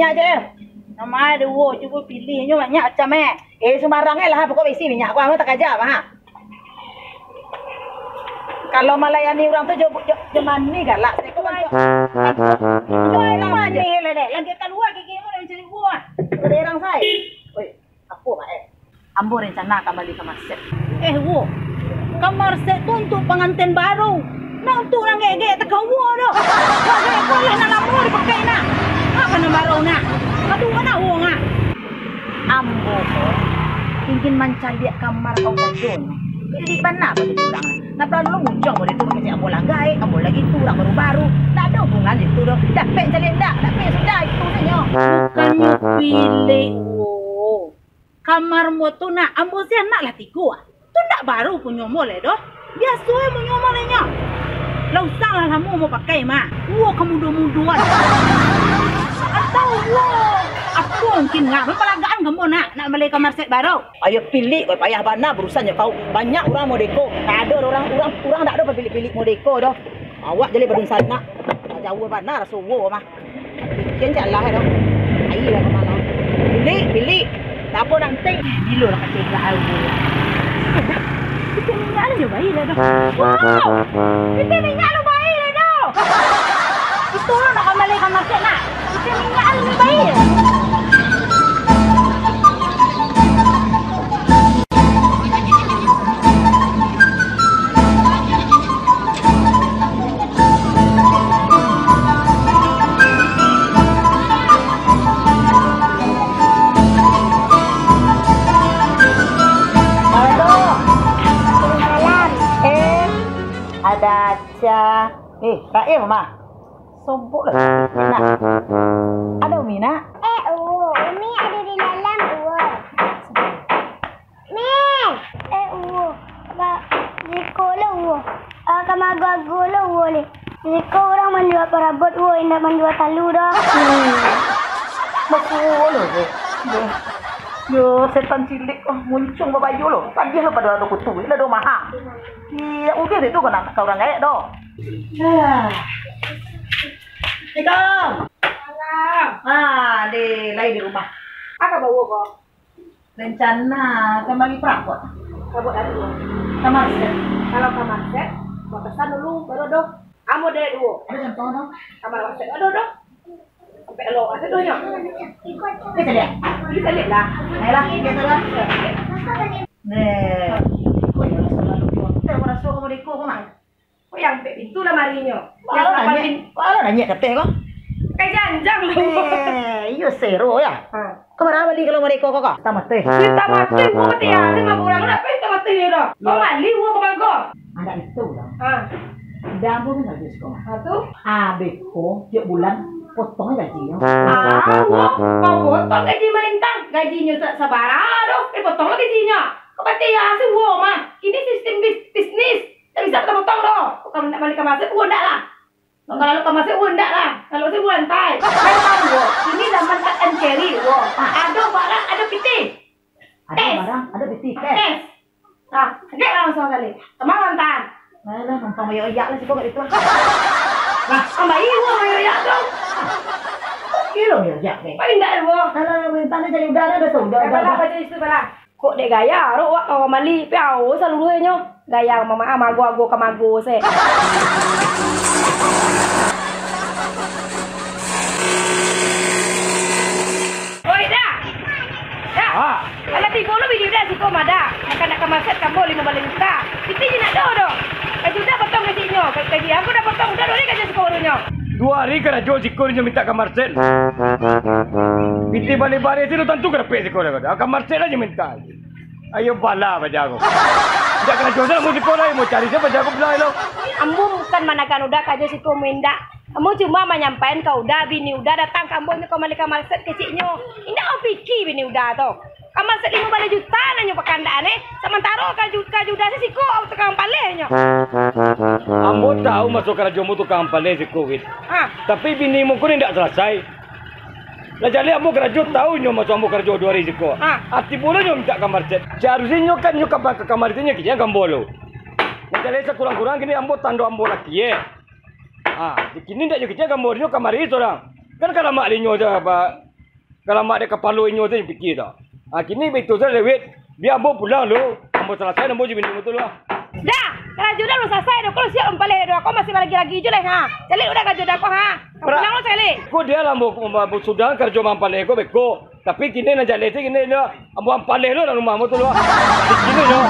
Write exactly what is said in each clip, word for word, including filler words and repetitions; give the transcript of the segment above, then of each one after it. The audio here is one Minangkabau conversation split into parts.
Banyak je. Nama ada wo, cubo pilih nyo banyak macam eh. Eh, sumbarang eh lah, pokok bisi minyak ko, amat takaja bah. Kalau malayani urang tu jo, jo, jo mani galak, seko bantuak. Jual lah mani lah dek. Lagi kalua gigi mo nak mancari wo ah. Berang sai. Oi, apo bah eh? Ambo rencana ka bali kamar set. Eh wo, kamar set tu untuak panganten baru. Nak untuak urang gek-gek takah wo doh. Gek-gek ko lah nan lamo dipakai nak. Apo nan baru nak? Aduh, mana wo nak? Ambo ko ingin mancaliak kamar kau sajo nyo. Jadi bana bagi urang. Nak paralu muncuang model tu, kecek ambo lah gaek, ambo lagi tu urang baru-baru. Ndak ado hubungan itu doh. Dapek caliak ndak? Dapek sudah itu sajo. Bukannyo pilek wo. Kamar mo tu nak, ambo si anak lah tigo ah. Tu ndak baru punyo mo lai doh. Biaso e punyo mo lai nyo. Lah usang lah lamo mo pakai mah. Wo ka mudo-mudoan. Atau wo apo mungkin ngah, bapalagaan ka mo nak, nak bali kamar set baru. Ayo pilik, kau payah bana urusan jo kau. Banyak urang modeko. Ndak ado urang, urang, urang ndak ado papilik-pilik modeko doh. Awak jaleh badunsanak. Jauah bana raso wo mah. Pikian cak lah doh. Ayi lah ka mano. Pilik, pilik. Tapo nanti. Bilo lah kacegak aku. Itu minyak lah jo bayi lah doh. Wow. Itu minyak lah bayi lah doh. Itu lah nak kambali ka market nak. Itu minyak lah jo bayi. Halo. Salam. Eh, ada aja. Eh, Raim, mah. Sobok lah. Nak. Ada Umi, nak? Eh, Uwo. Umi ada di dalam, Uwo. Mi! Eh, Uwo, ka, siko lo, Uwo. Ah, ka mago-ago lo, Uwo, le. Siko urang manjua parabot, Uwo, indak manjua talu doh. Hmm. Basuo lo, Uwo. Yo, yo, setan cilik, oh, muncuang babayo lo. Tagiah lo pado ado kutu, indak ado maha. Iya, udah itu kau nak ka urang gaek doh. Ah. Assalamualaikum. Salam. Ah, di, lai di rumah. Apa bawa kau? Rencana kambali parabot. Parabot dari mana? Kamar set. Kalau kamar set, bapesan dulu, baru doh. Amo dek duo. Ada contoh doh. Kamar set ada doh. Sampai elok ada doh nyo. Kita lihat. Kita lihat lah. Ayolah, kita lah. Nih. Kok ya, rasa lalu. Kita rasa kamu deko kok, Mak? Kok yang ampek pintu lamarinyo? Yang Kalau salapan nanya, pin- kalau nanya kateh kok. Pakai janjang lah. Eh, iyo sero ya. Ha. Kau marah bali kalau mereka kok kak? Kita mati. Kita mati, gua mati ya. Saya mah kurang nak apa kita mati ni dah. Kau bali gua ke bangko. Anak itu dah. Ha. Dah gua kan habis kau. Ha tu? Habis kau tiap bulan potong gaji ya. Ah, gua kau potong gaji malintang. Gajinyo tak sabarang doh. Eh, potong lah gajinyo. Kau mati ya, saya gua mah. Ini sistem bis-, bisnis. Tak bisa potong-potong doh. Kau nak balik ke masjid, gua ndak lah. Kalau ka masjid, gua ndak lah. Kalau saya gua lantai. Kan tahu gua. Ini zaman cut and carry, gua. Ada barang, ada pitih. Ada Tes. Barang, ada pitih. Tes. Tes. Ah, dek lah langsung kali. Teman lantai. Ayolah, numpang oyak-oyak lah siko kat itu. Lah, ambai gua oyak-oyak tu. Oke lo, oyak-oyak, eh. Paling ndak gua. Kalau minta ni cari udara, dah tahu, udah, Dah udah, balah, udah. Baca itu balah. Kok dek gaya, rok wak ka kamali, piau saluruhnyo. Gaya mama, ah, mago-ago ka mago se. Oi, Da! Da! Ah. Alah tigo lo bini Da siko mah, Da. Nak, nak ka market kambo limo baleh juta. Pitih je nak do, do. Gaji Da potong gajinyo. Ka-, gaji ambo Da potong, Da do ni karajo siko urunyo. Duo hari karajo siko urunyo mintak ka market. Pitih baleh-baleh tu tantu karapek siko Da. Ka market aja mintak. Ayo bala paja ko. Indak karajo se, mun siko lai, mau cari se paja ko pulo lo. Ambo bukan manakan Uda karajo siko, mun indak. Ambo cuma manyampaian ka Uda, bini Uda datang ka ambo nyo ka mali ka market keciknyo. Indak ampiki bini Uda tu. Ka market limo baleh juta nanyo pakandaan eh. Samantaro karajo, karajo Uda se siko tukang paleh nyo. Ambo tahu maso karajo ambo tukang paleh siko, Wit. Ha. Tapi bini ambo ko ni indak salasai. Lah jaleh ambo karajo, tahu nyo maso ambo karajo duo hari siko. Ha. Ati bulo nyo mintak ka market. Saharusnyo kan nyo ka, ka market nyo kini kan ambo lo. Lah jaleh sakurang-kurang kini ambo tando ambo laki, eh. Ha, kini ndak nyo kini kan ambo nyo kamari sorang. Kan ka lamak linyo se, Pak. Ka lamak dek kapalo inyo tu pikia tu. Ha, kini baitu sajo dek Wit. Bia ambo pulang dulu. Ambo salasai ambo jo bini ambo tu lah. Dah, karajo dah alun salasai doh. Ko siap mampaleh doh. Ko masih lagi-lagi jo lai, ha. Caliak udah karajo dah ko, ha. Ka pulang lo caliak. Ko dia lah ambo, ambo sudah karajo mampaleh ko beko. Tapi kini nan jaleh tu kini nyo. Ambo ampaleh lo dalam rumah ambo tu lo. Kini lo.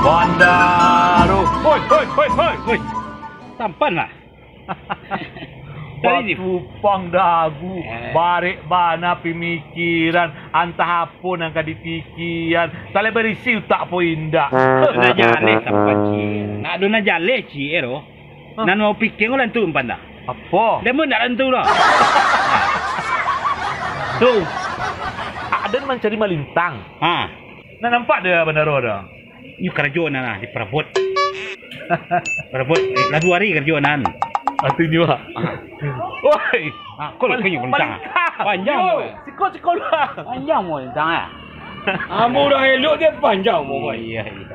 Bandaro. Hoi, hoi, hoi, hoi, hoi. Tampan lah. Tadi ni. Batupang dagu, eh, barek bana pamikiran, antah apo nan ka dipikian. Talai barisi utak po indak. Nak jaleh tampan, Cik. Nak ado nak jaleh, Cik, eh, doh. Hah? Nan mau pikia ko lantu umpan dah. Apo? Dah mun nak lantu lah. Tu. Aden mancari malintang. Ha. Nak nampak dia bandaro dah. Nyo karajo nan lah, di parabot. Parabot, eh, lah duo hari karajo nan. Artinyo, ah. Ah. Woi. Ah, kau lah punyo malintang. Malintang. Panjang. Yo, siko-siko lah. Panjang malintang, ah. Ambo urang elok dia panjang, boy. Iya, iya.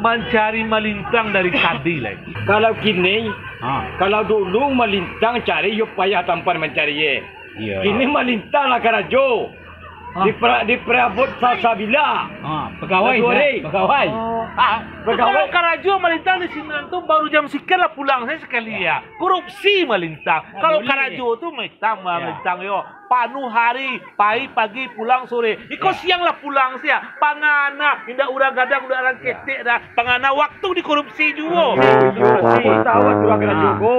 Mancari malintang dari tadi lagi. Kalau kini, ha, kalau dulu malintang cari yo payah tampan mancari, eh. Iyo. Kini malintang lah karajo. Hah? Di pra-, di parabot salsabila. Ha, pagawai, pagawai. Oh. Ah, pagawai. Kalau karajo malintang di sinan tu baru jam sakian lah pulang sajo sakali, ya. Korupsi malintang. Kalau karajo tu malintang, malintang yo. Panuah hari, pai pagi pulang sore. Iko siang lah pulang sia. Pangana, indak urang gadang, indak urang ketek dah. Pangana waktu dikorupsi juo. Korupsi, tahu aturan karajo ko.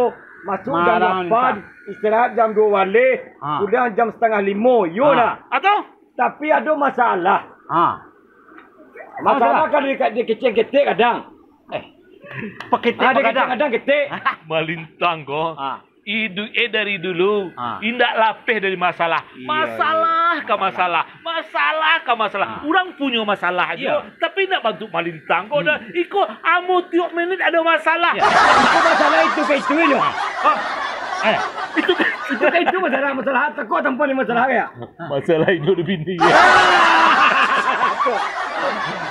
Masuk jam lapan, istirahat jam duo baleh, pulang jam satangah limo. Iyo lah. Atau? Tapi ado masalah. Ha. Masalah kalau di, di kecek-kecek kadang. Eh. Paketek, ah, di kecek kadang ketek. Malintang ko. Ha. Iduik eh dari dulu, ha, indak lapeh dari masalah. Iyo, masalah ka masalah, masalah ka masalah. Ha. Urang punyo masalah juo, tapi indak bantuak malintang ko dah. Iko ambo tiok menit ado masalah. Iyo. Iko masalah itu ka itu inyo. Ha. Eh. Itu ka itu masalah, masalah. Tako tampan ni masalah ya. Masalah inyo di bini.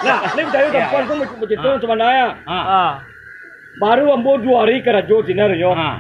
Nah, ni picayo tampan tu macam itu sabananyo. Ha. Baru ambo duo hari karajo sinan nyo. Ha.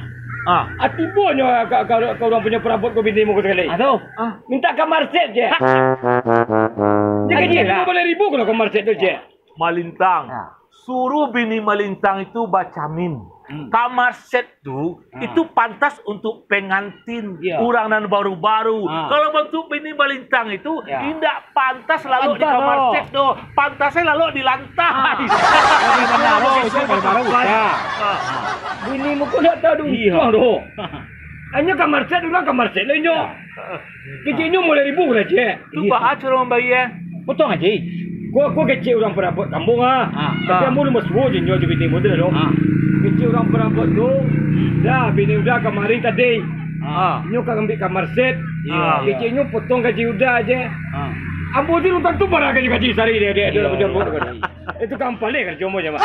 Ha. Ah, tibo nyo ka, ka, ka urang punyo parabot ko bini muko sakali. Aduh. Ah. Mintak kamar set je. Dia gaji limo baleh ribu kalau kamar set tu je. Malintang. Ha. Suruh bini malintang itu bacamin. Hmm. Kamar set tu, itu pantas untuk pengantin, urang nan baru-baru. Ha. Kalau bantuak bini malintang itu, indak pantas lalok di kamar set doh. Pantasnyo lalok di lantai. Ah. Bini muko ndak tahu untuang doh. Hanyo kamar set urang kamar set lah inyo. Keceknyo limo baleh ribu lah, Cek. Tu baa caro mambayia? Potong aja. Ko, ko kecek urang parabot kampuang ah. Tapi ambo lah basuo jo inyo jo bini mudo tu. Kecek urang parabot tu, dah bini uda kamari tadi. Inyo ka ambiak kamar set. Keceknyo potong gaji uda je. Ambo tu alun tantu bara gaji-gaji sahari dek, dek, dek. Itu kan paling karajo ambo je, Mak.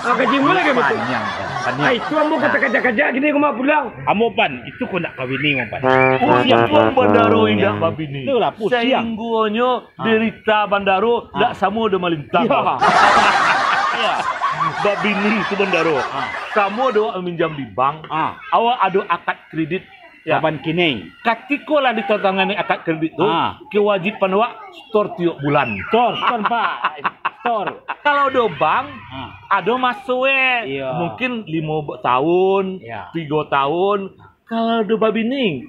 Ah, gaji ambo lagi, Mak. Panjang, panjang. Ah, itu ambo ka takaja-kaja kini ko mah pulang. Ambo pan, itu ko nak kawin ni, Mak, pan. Pusiang bandaro indak babini. Itulah, pusiang. Sainggonyo derita bandaro dak samo jo malintang. Babini tu bandaro. Samo jo awak maminjam di bank. Awak ado akad kredit. Kaban kini. Katiko lah ditandatangani akad kredit tu, kewajiban awak setor tiok bulan. Setor, setor, Pak. Setor. Kalau di bank, ado maso e. Mungkin limo tahun, tigo tahun. Kalau di babini,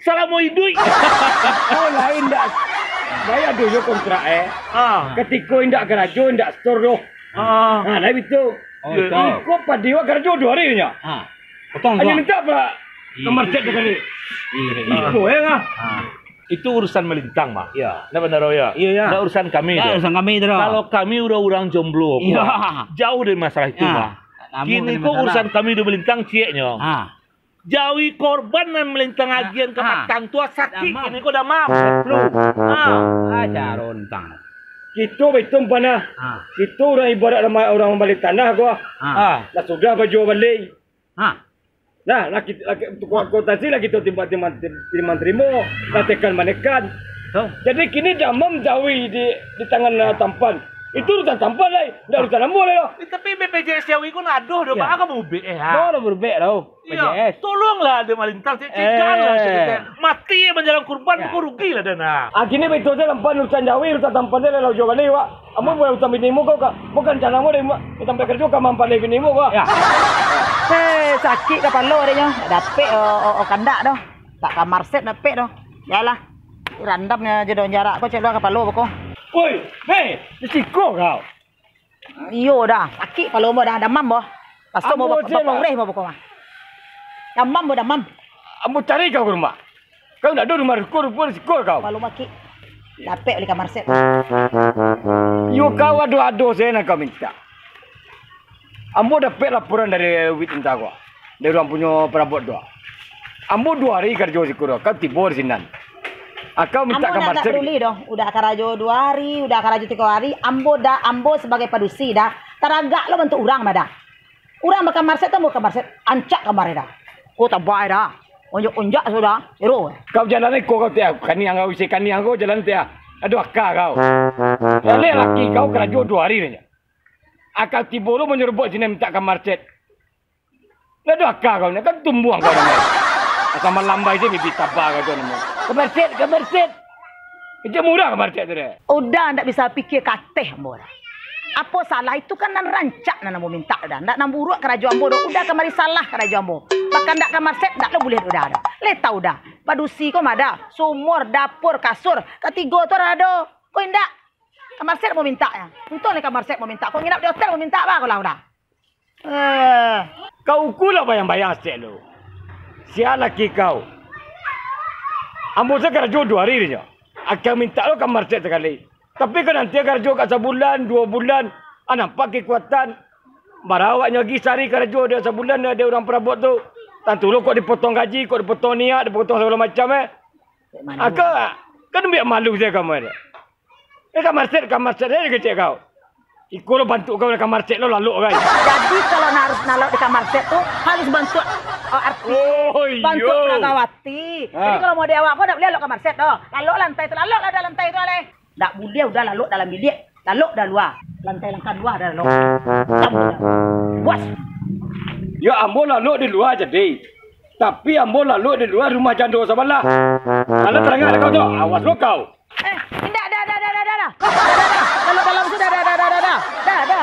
salamo iduik. Oh, lain dak. Bayar dulu kontrak e. Katiko indak karajo, indak setor doh. Nah, lain itu. Iko padi awak karajo duo hari nyo. Potong. Hanyo minta, Pak. Kamar set sakali. Iko, yo, ah. Itu urusan malintang, Mak. Yo. Ndak bandaro, yo? Iyo, yo. Ndak urusan kami tu. Urusan kami tu. Kalau kami udah urang jomblo, jauh dari masalah itu, Mak. Kini ko urusan kami udah malintang cieknyo. Jauhi korban nan malintang agian ka patang tu, sakik kini ko damam. Flu. Ah, caro ntang. Kito baitu panah. Kito urang ibarat urang mambali tanah ko. Lah sudah bajua bali. Nah, lah kit-, lah ki-, kuitansi lah kito timbang, timbang, timbang tarimo, lah tekan manekan. Hah? Jadi kini Damam jawi di, di tangan, ah, tampan. Itu urusan tampan lai, ndak urusan ambo lai doh. Eh, tapi B P J S jawi ko nadoh doh, Yo. Baa ka barubek, eh, ha? Ndak barubek doh. Iyo, B P J S. Tolonglah ado malintang, cek-cekan lah, Eh. cek-cekan. Mati manjalang kurban, Yo. Bukan rugi lah dana. Ah, kini baito se tampan urusan jawi, urusan tampan se lah, lah ujo bali, wak. Ambo bukan urusan bini ambo ko, Kak. Bukan rencana ambo dari ma-, sampai karajo ka mampaleh bini ambo ko. Yo. Hei, sakik kapalo dek nyo. Dapek, oh, oh, oh, kandak doh. Tak ka marset dapek doh. Yalah. Randam nyo je doh jarak ko, cek doh kapalo beko. Woi, hei, di siko kau. Iyo dah, sakik palo ambo dah, damam boh. Paso ambo Ambo ba-, je lah. Bakongreh ambo beko mah. Damam boh, damam. Ambo cari kau ka rumah. Kau ndak ado rumah ruko, ruko di siko kau. Palo makik. Dapek bali ka marset. Yo kau ado-ado sajo nan kau mintak. Ambo dapek laporan dari Wit Tentara, dari urang punyo parabot tu. Ambo duo ari karajo siko tu, kau tibo di sinan. Akau mintak Ambo ka ndak marset. Peduli doh, udah karajo duo ari, udah karajo tigo ari, ambo dah, ambo sabagai padusi dah, taragak lo bantuak urang mah dah. Urang baka marset tu, ambo ka marset, ancak kamari dah. Ko tabai dah, onjak-onjak sudah, ero. Kau jalan iko kau tiah, kaniang kau isi kaniang kau jalan tiah. Aduh aka kau. Eleh laki kau karajo duo ari dah. Akau tibo lo manyerobok sinan mintak ka marset. Ndak ado aka kau ni, kan tumbuang kau ni. Asa malambai se bibia taba kau tu ni. Ka marset, ka marset. Kecek murah ka marset tu deh. Udah ndak bisa pikia ka ateh ambo dah. Apo salah itu kan nan rancak nan ambo mintak dah. Ndak nan buruak karajo ambo doh. Udah kamari salah karajo ambo. Bahkan ndak ka marset ndak lo buliah udah dah. Leh tau dah. Padusi ko mah dah. Sumur, dapur, kasur. Katigo tu ado. Ko indak. Ka marset ambo mintak nyo. Untuang lai ka marset ambo mintak. Ko nginap di hotel ambo mintak bah ko lah udah. Eh, kau uku lah bayang-bayang sek lo. Sia laki kau. Ambo se karajo duo ari dinyo. Akang mintak lo ka marset sakali. Tapi kau nanti karajo ka sabulan, duo bulan. Ah, nampak kekuatan. Barawaknyo lagi sari karajo dek sabulan dek urang parabot tu. Tantu lo kok dipotong gaji, kok dipotong niak, dipotong sagalo macam, eh. Cek malu. Aka, kan ambiak malu sajo kamu, eh. Eh, ka marset, ka marset sajo kecek kau. Iko lo bantuak kau ka marset lo lalok kan. Jadi, kalau nak harus lalok di ka marset tu, harus bantuak, eh, artis, Oh, iyo. bantuak pragawati. Ha. Jadi, kalau model awak ko ndak buliah lalok ka marset doh. Lalok lantai tu, lalok lah dalam lantai tu, aleh. Ndak buliah udah lalok dalam biliak, lalok dah lua. Lantai langkah lua dah lalok. Puas. Yo, ambo lalok di lua jadi. Tapi ambo lalok di lua rumah jando sabalah. Kalau tarangah kau tu, awas lo kau. Eh, indak, dah, dah, dah, dah, dah, dah. Dah, dah, dah. Lalok dalam tu, dah, dah, dah, dah, dah, dah. Dah, dah.